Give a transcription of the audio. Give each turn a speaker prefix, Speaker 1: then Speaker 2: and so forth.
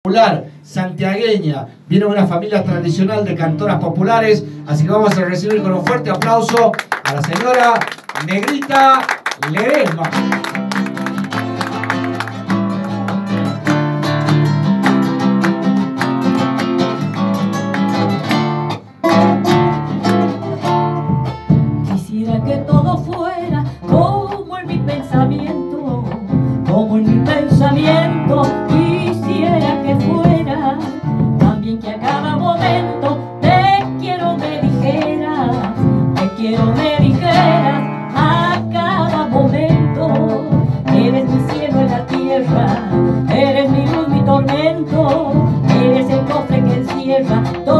Speaker 1: Popular santiagueña, viene de una familia tradicional de cantoras populares, así que vamos a recibir con un fuerte aplauso a la señora Negrita Ledesma.
Speaker 2: Quisiera que todo fuera como en mi pensamiento, como en mi pensamiento. Quisiera que fuera también que a cada momento te quiero me dijeras, te quiero me dijeras a cada momento. Eres mi cielo en la tierra, eres mi luz, mi tormento, eres el cofre que encierra todo.